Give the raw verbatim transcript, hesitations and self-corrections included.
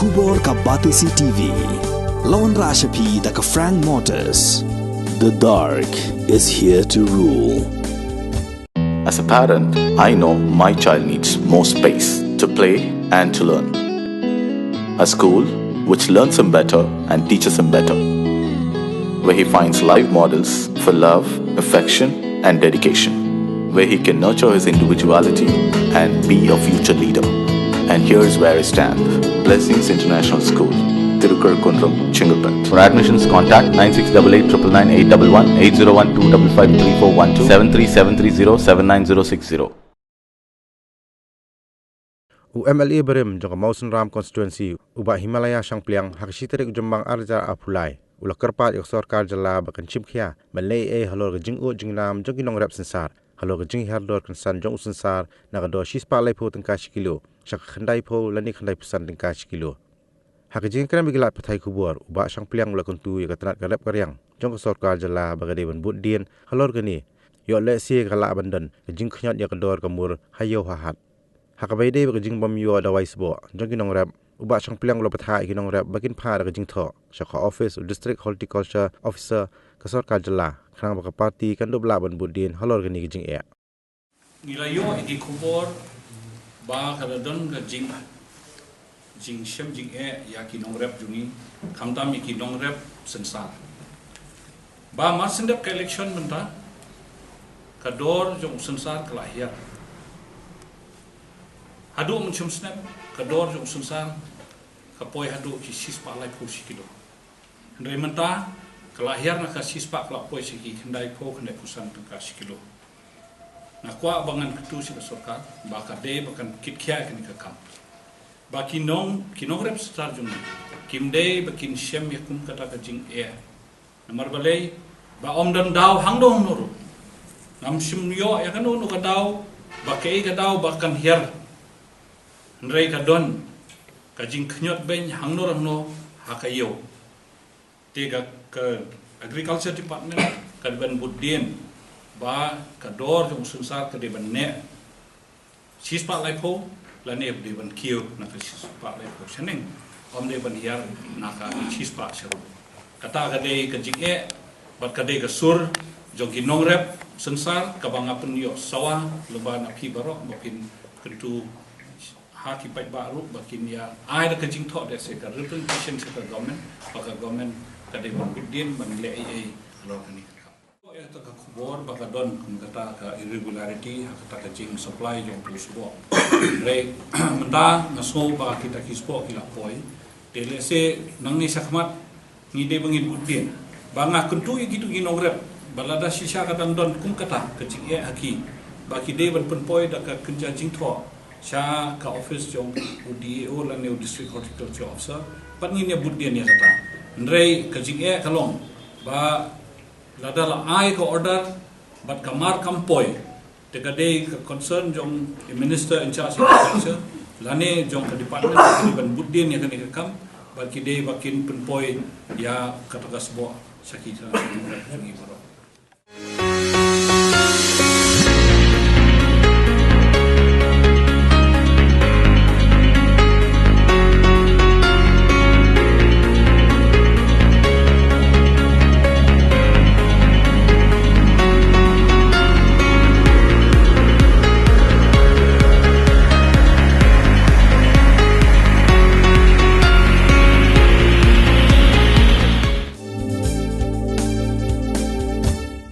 Khubor ka Batesi T V. La wanrah sha phi da ka Frank Motors. The dark is here to rule. As a parent, I know my child needs more space to play and to learn. A school which learns him better and teaches him better, where he finds live models for love, affection, and dedication, where he can nurture his individuality and be a future leader. And here's where I stand. Blessings International School, Tirukar Kundrum, Chengalpet. For admissions, contact nine six double eight triple nine eight double one, eight zero one two double five three four one two, seven three seven three zero seven nine zero six zero. U M L A barim jong ka Mawsynram constituency, u Bah Himalaya Shangpliang, ha ka shi tarik u Jymmang ar hajar arphew lai, u la kyrpad ïa ka sorkar jylla ba kan shim khia ban leh ei ei halor ka jingud jingnam jong ki nongrep synsar halor ka jinghiar dor kynsan jong u synsar na ka dor shispah laiphew tyngka shi kilo sha ka khyndaiphew lane khyndaiphew san tyngka shi kilo. Ha ka jingkren bad ki lad pathai khubor, u Bah Shangpliang u la kyntu ïa ka tnat ka rep ka riang jong ka sorkar jylla ba ka dei ban bud dien halor kane, ïoh lehse ka lah ban don ka jingkhñiot ïa ka dor ka mur ha ïew ha hat. Ha kaba ïadei bad ka jingbym ïoh dawai sboh jong ki nongrep, u Bah Shangpliang u la bthah ïa ki nongrep ba kin phah da ka jingthoh sha ka office u District Horticulture Officer ka sorkar jylla, khnang ba ka party kan dup lah ban bud dien halor kane ka jingeh. Ngi la ïoh ïa ki khubor ba ka la don ka jing, jingshem jingeh ïa ki nongrep jong ngi, khamtam ïa ki nongrep synsar. Ba mar shen dep ka election mynta, ka dor jong u synsar ka la hiar. Haduh mynshem snem, ka dor jong u synsar ka poi haduh ki shispah laiphew shi kilo. Hynrei mynta, ka la hiar na ka shispah, ka la poi sha ki khyndaiphew, khyndaiphew san tyngka shi kilo. Nga kwah ba ngan kyntu sha ka sorkar ba ka dei ba kan kit khia ïa kane ka kam. Ba ki nong, ki nongrep synsar jong ngi kim dei ba kin shem ïa kum kata ka jingeh. Namar balei, ba ym don daw hangno hangno ruh. Ngam shym ïoh ïa kano kano ka daw ba kaei ka daw ba kan hiar. Hynrei ka don ka jingkhñiot beiñ hangno hangno ha ka ïew. Te ka, ka Agriculture Department ka dei ban bud dien ba ka dor jong u synsar ka dei ban neh shispah laiphew, lane dei ban kiew na ka shispah laiphew shaneng, ym dei ban hiar na ka shispah sha ruh. Kata ka dei ka jingeh bad ka dei ka sur jong ki nongrep synsar kaba nga pynïoh sawa lyngba na phi baroh ba phin kyntu ha ki paidbah ruh ba kin ïa ai da ka jingthoh da se ka representation sha ka government, ba ka government ka dei ban bud dien ban leh ei ei halor kane ka kam. Ïa kata ka khubor ba ka don kum kata ka irregularity ha kata ka jingsupply jong u sboh. Hynrei mynta nga sngew ba kita ki sboh ki la poi. Te lehse nangne shakhmat ngi dei ba ngin bud dien. Ba nga kyntu ïa kitu ki nongrep ba lada shisha ka dang don kum kata ka jingeh ha ki, ba ki dei ban pynpoi da ka kynja jingthoh sha ka office jong u D E O lane u District Horticulture Officer, bad ngin ïa bud dien ïa kata. Hynrei ka jingeh ka long ba lada la ai ka order bad ka mar kam poi, te ka dei ka concern jong i Minister in charge of Agriculture lane jong ka department ka dei ban bud dien ïa kane ka kam, bad ki dei ba kin pynpoi ïa kata ka sboh sha kita ki nongrep jong ngi baroh.